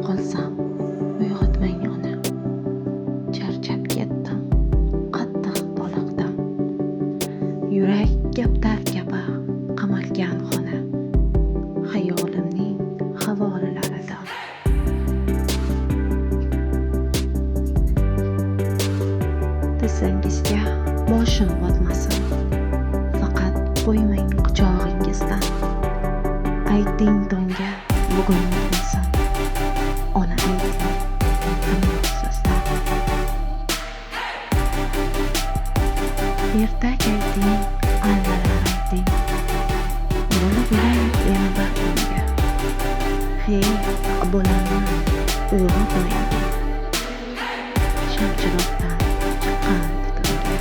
qolsam, uyg'otmang ona. Charchab ketdim, qattiq toliqdim. Yurak kaptar kabi qamalgan xona. Xayolimning havolilaridan. Tizzangizga boshim botmasin. Faqat qo'ymang quchog'ingizdan. Ayting tongga bugun o'tmasin. Ona ayting iltimos sizdan. Ertak ayting, allalar ayting. Bola bo'lay yana bir kunga. Hey, bolamni uyg'otmang deng. Shamchiroqdan chiqqan tutunga.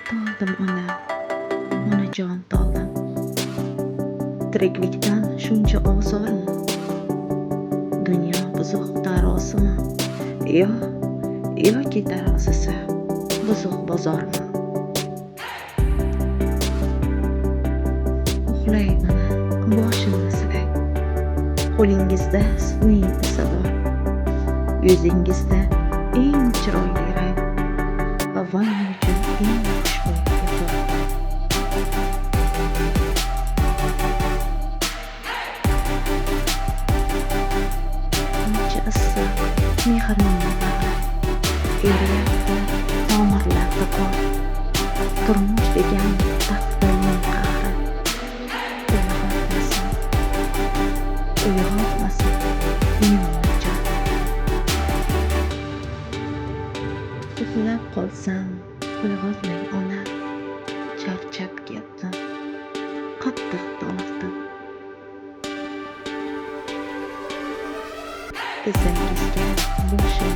Toldim ona, onajon toldim. Tiriklikdan shuncha ozormi? Dunyo buzuq tarozimi? Yo, yoki tarozisi buzuq bozormi? Uxlay ona, boshimni silay. Qo'lingizda sutning isi bor. Yuzingizda eng chiroyli rang va vanna uchun eng xushbo'y atir bor. Ancha issiq mehrning bag'ri. Eriyapti tomirlarda qon. Turmush degan taqdirning qahri. Uyg'otmasin, uyg'otmasin meni onajon. Uxlab qolsam, uyg'otmang ona. Charchab ketdim, qattiq toliqdim. Tizzangizga boshim